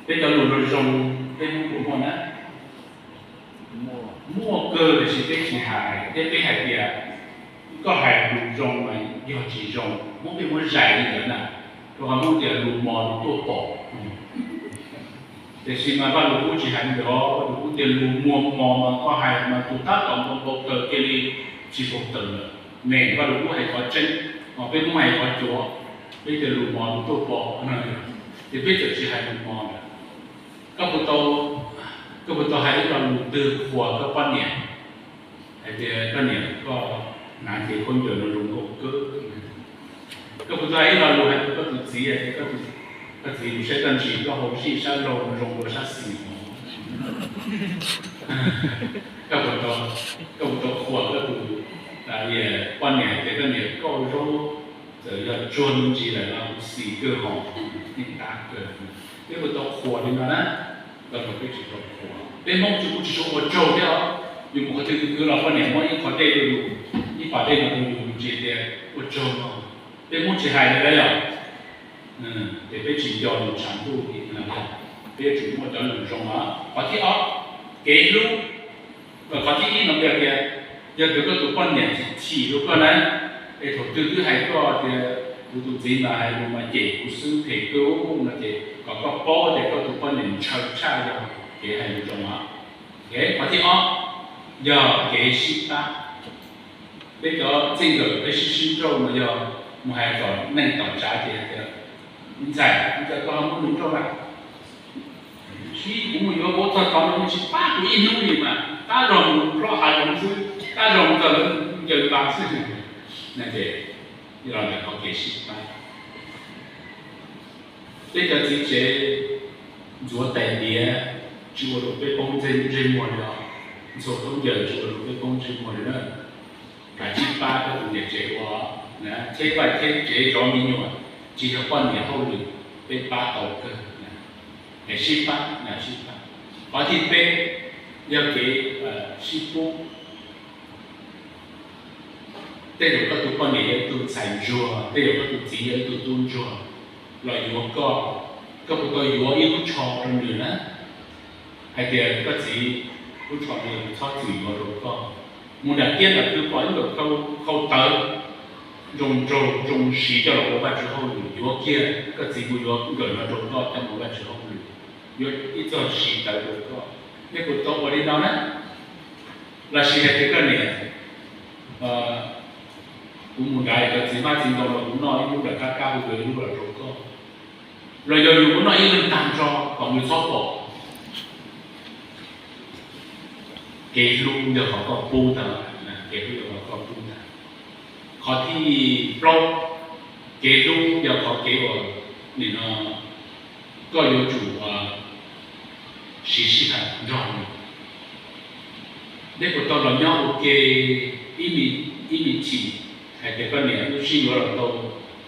Peb cov lus zoo zoo, peb Hmoob puas muaj na? Muaj kawg, tiam sis peb tsis hais, thiab peb hais tias koj hais lus zoo mas yog tsis zoo, Hmoob peb muab zais li ntawd na, rau qhov Hmoob tias lus mos lus tuaj pom. Tiam sis mas Vaj Lug Kub tsis hais li ntawd, Vaj Lug Kub tias lus muag mos mas koj hais mas tus tab tom npau npau taws cia li tsis npau taws lawm. Meem Vaj Lug Kub hais qhov tseeb, ho peb Hmoob hais qhov cuav, peb tias lus mos lus tuaj pom, ces peb txawm tsis hais lus mos lawm. Koj puas tau, koj puas tau hais ib lo lus twg qhuas koj poj niam, hais tias koj niam, koj hnav cev khaub ncaws no zoo nkauj kawg? Koj puas tau hais ib lo lus hais rau koj tus txiv hais tias koj txiv, saib koj ntsis koj hau zij sab laug no zoo dua sab xis? Koj puas tau qhuas koj tus poj niam hais tias koj niam, koj zaub txawm yog tsuag me ntsis lawm los kuv xis kawg hos, yeej tab kawg? Peb puas tau qhuas li no na? Los peb tsis tau qhuas. Peb Hmoob tsis, kuv tsis tshua ua tsaug thiab os. Yus mus qhov twg kwv kwv los poj niam muab ib qho dej rau yus, ib pas dej no rau yus, yus tsis tias ua tsaug no. Peb Hmoob tsis hais li ntawd yom? Ces peb tsis nco nws tshav ntuj li no. Peb yuav tsum muaj cov lus zoo os. Qhov thib ob, kev hlub. Qhov thib ib no yog tias, yog tias koj tus poj niam chim chim rau koj na, es thaum twg twb hais koj tias kuv tus txiv mas hais lus mas cem kuv xwb, phem kawg no, ces kom koj paub tias koj tus poj niam ntshaw tshaj yog kev hais lus zoo os. Qhov thib ob yog kev sib pab. Peb cov txij nkawm peb sib sib nrauj no yog mus hais tom neej tom tsav ces hais tias, ntxhais, ntxhais, koj ho muab nws nrauj na, sib kuv mus yuav kuv txog tod no nws tsis pab kuv ib hnub li mas, tab zog mus plaub hav zoov xwb, tab zog mus txog ncaws npas xwb. Ces los ntawm qhov kev sib pab. Peb cov txiv tsev ntxuav tais diav tsis ua rau peb poob ntsej muag li os, ntxhua khaub ncaws tsis ua rau peb poob ntsej muag li na. Kav tsij pab koj tus niam tsev ua, thiab pab thiab tsev zov me nyuam, tsis yog poj niam hauj lwm, peb pab tau kawg. Es sib pab, sib pab. Qhov thib peb yog kev sib pub. Tej zaum koj tus poj niam yog ib tug ntxhais ntsuag, tej zaum koj tus txiv yog ib tug tub ntsuag los yuav koj, koj puas tau yuav ib lub tsho rau nws na? Hais tias koj txiv, lub tsho no yog kuv txhob txwm yuav rau koj. Mus nram tiaj nram kwv pom ib nkawm khau tawv zoo nraug zoo siv coj los ua Vajtswv hauj lwm, yuav kiag, koj txiv mus yuav nkawm no rau koj coj mus ua Vajtswv hauj lwm, yuav ib txoj siv tawv rau koj. Nej puas tau ua li no na? Los sis hais tias koj niam, kuv mus nrad cov txiv hmab txiv ntoo los kuv noj ib lub lawm, kab kab kuv yuav ib lub los rau koj. Los yog yus kuv noj ib leeg tag nrho kom nws txhob pom. Kev hlub yog qhov koj pub ntag, kev hlub yog qhov koj pub ntag. Qhov thib plaub, kev hlub yog qhov kev uas nim no koj yuav tsum siv sij hawm nrog nws. Nej puas tau los nyob ua ke ib me chim, hais tias koj niam wb sib yuav los tau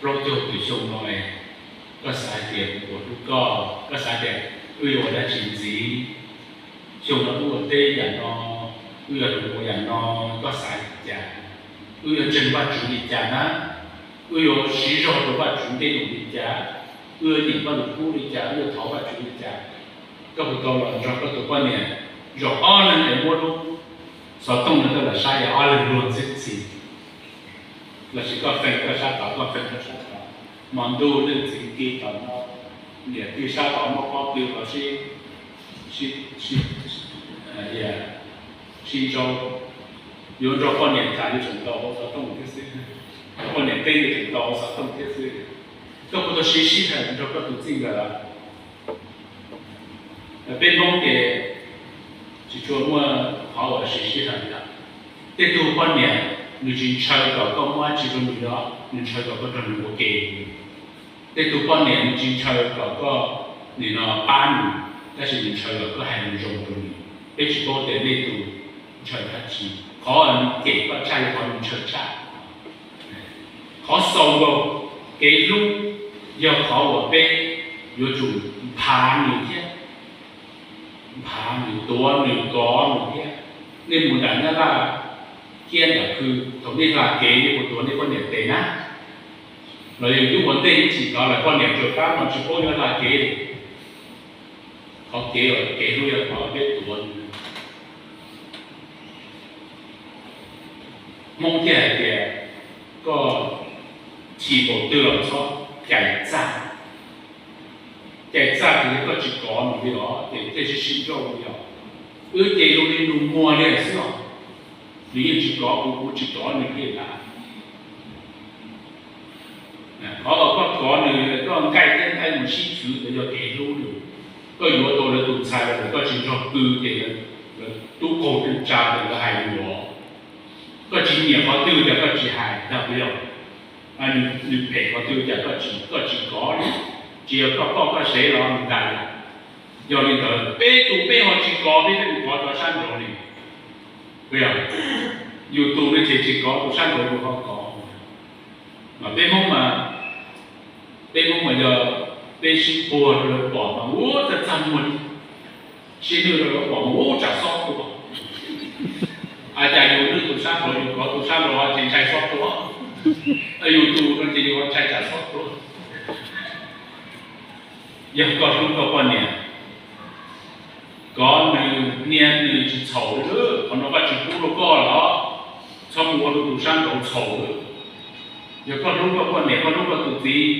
plaub caug tawm xyoo no es, koj xav hais tias kuv puas hlub koj, koj xav tias wb yuav ua dab tsi ntxiv, xyoo no wb ua teb yam no, wb yuav ua yam no, koj xav li cas? Wb yuav ntseeg Vajtswv li cas na? Wb yuav siv zog rau Vajtswv tej lus li cas? Wb yuav nyeem Vajluskub li cas? Wb yuav thov Vajtswv li cas? Koj puas tau los nrog koj tus poj niam zaum ob leeg es muab lub xov tooj no coj los saib es ob leeg luag ntxhi ntxhi, los sis koj feem koj sab tod, koj feem koj sab tod, hmo ntuj leej txiv kis tom no, niam twg sab tod muaj pob kws los sib, sib, sib ntsauj, yuav nrog poj niam tham yuav tsum tau hauv xov tooj thiab xwb, poj niam teb yuav tsum tau hauv xov tooj thiab xwb. Koj puas tau siv sij hawm nrog koj tus txij nkawm? Peb Hmoob ces tsis tshua muaj qhov uas siv sij hawm li. Tej tug poj niam nws tsis ntshaw kom koj muab dab tsi rau nws, nws ntshaw kom koj nrog nws ua ke. Tej tug poj niam nws tsis ntshaw kom koj nim no pab nws, tab sis nws ntshaw kom koj hais lus zoo rau nws. Peb tsis paub tias nej tus ntshaw dab tsi, qhov nws cem koj tshaj yog qhov nws ntshaw tshaj. Qhov xaus nkaus, kev hlub yog qhov uas peb yuav tsum nphav nws thiab, nphav nws, tuav nws, kov nws thiab. Nej mus nram Nyab Laj thiab nram khw, thaum nej hla kev nej puas tuav nej poj niam tes na? Los yog yus ua ntej ib chim tod lawm poj niam tsuas kab no tsis paub yuav hla kev li. Qhov kev, kev hlub yog qhov peb tuav. Hmoob thiaj hais tias koj chim npaum twg los txhob cais txaj. Cais txaj ces yog koj tsis kov nws li os, ces thiaj sib sib nrauj li os. Wb ces zoo li nus muag li xwb os. Nws yeej tsis kov kuv, kuv tsis kov nws li ntag. Qhov uas koj kov nws, koj nqaij thiab nqaij mus sib txwv ntawd yog kev hlub nws. Koj yuav tau lawv tus ntxhais los koj tsis nrog pw ces lawv tub qaug tsa ces lawv hais lus os. Koj tsis nyiam qhov twg ces koj tsis hais ntag puas yog? Nws phem qhov twg ces koj tsis, koj tsis kov li. Tsis yog koj poj koj sev los nws ntag li. Yog li ntawd peb tus peb ho tsis kov, peb peb mus kov cov sab nraud li. Puas yog? Yus tus no ces tsis kov, tus sab nraud yus ho kov. Mas peb Hmoob mas, peb Hmoob mas yog peb sib puag rau lawv pom mas ua txaj txaj muag li, sib nwj rau lawv pom mas ua tsam xob tua. A cas yus nwj tus sab nraud, yus kov tus sab nraud ces ntshai xob tua, yus tus no ces yus ntshai tsam xob tua. Yog koj hlub koj poj niam, kov nws, hnia nws tsis txhaum li. Qhov no koj tsis pub rau koj los txhob mus ua rau tus sab nraud txhaum. Yog koj hlub koj poj niam, koj hlub koj tus txiv,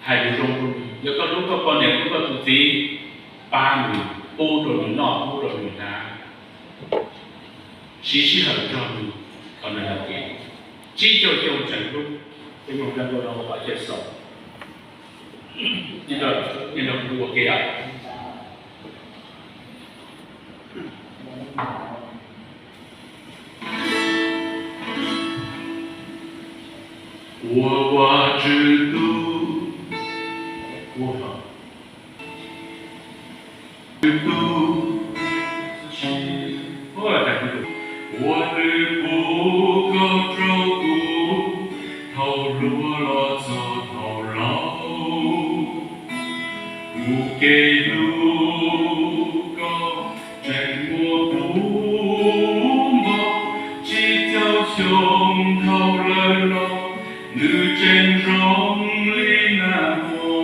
hais lus zoo rau nws. Yog koj hlub koj poj niam, hlub koj tus txiv, pab nws, pub rau nws noj, pub rau nws hnav, siv sij hawm nrog nws. Qhov no yog kev, tsib caug xyoo tseem hlub. Peb mloog zaj nkauj no ua qhov chaw xaus. Nrog kuv ua ke. Ua Vajtswv tub, ua Vajtswv tub, ua nws pub koj rau kuv, thaum hluas los txog thaum laus. Kuv kev hlub koj tseem muaj puv npo, tsib caug xyoo dhau lawm los nws tseem zoo li nag hmo.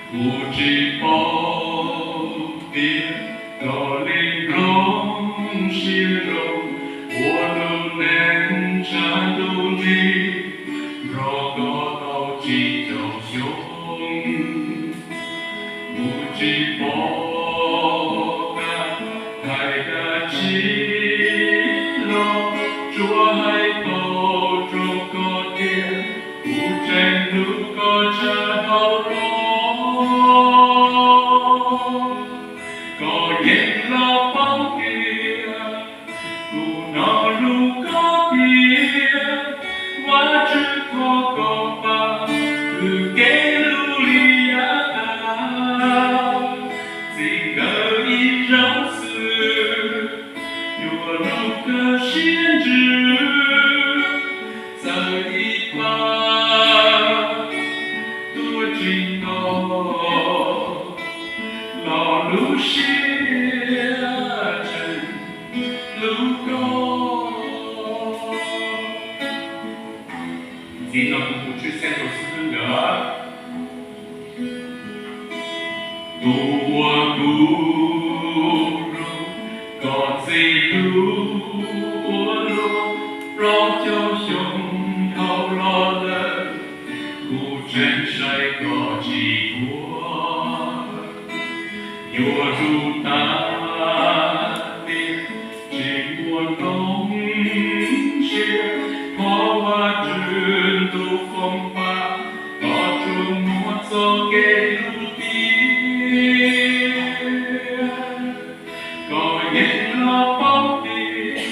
Kuv tsis paub tias koj li nplooj siab zoo, ua rau neeg ntshav ntuj nrig nrog koj tau tsib caug xyoo. Kuv tsis pom koj hais dab tsi los tsuas hais tau rau koj tias kuv tseem hlub koj tshaj dhau los. Koj yeej los paub tias kuv hnov lus koj tias Vajtswv thov koj pab kwv kev lub lim yav tas. Txij nkawm ib zaug xwb, yuav hlub koj siab ntsws. Txawm ib pab tuaj tsis nto, los lub siab tseem hlub koj. Ntxiv no kuv tus tshwj xeeb rau xib hwb nkawd. Tus uas kuv hlub, koj txiv hlub ua luaj, plaub caug xyoo dhau los lawm, kuv tseem saib koj tsis thuam. Yuav hlub tas tias tsis muaj hnub ntsiab, thov Vajtswv ntuj foom pab, koj tsuas muaj txoj kev hlub tiag. Koj yeej los paub tias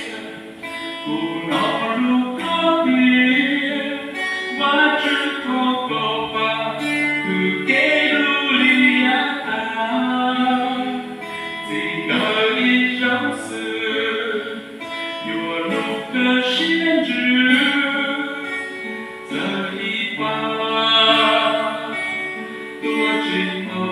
kuv hnov lus koj tias Vajtswv thov koj pab kwv kev lub lim yav tas. Txij nkawm ib zaug xwb, yuav hlub koj siab ntsws. Txawm ib pab tuaj tsis nto,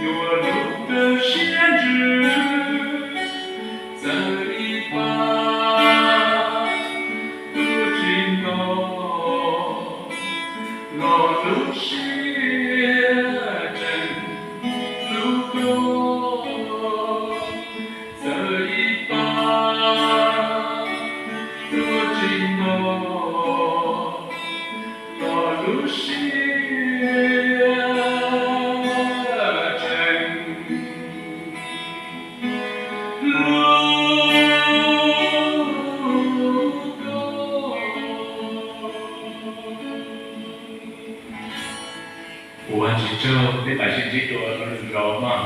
Yuav lub kawg siab ntsws txawm ib pab, lub tsis nto los lub siab tsees, lub koj txawm ib pab, lub tsis nto los lub siab tsees, lub koj. Ua Vajtswv tsaug, peb mam sib ntsib dua rau lwm zaus mog.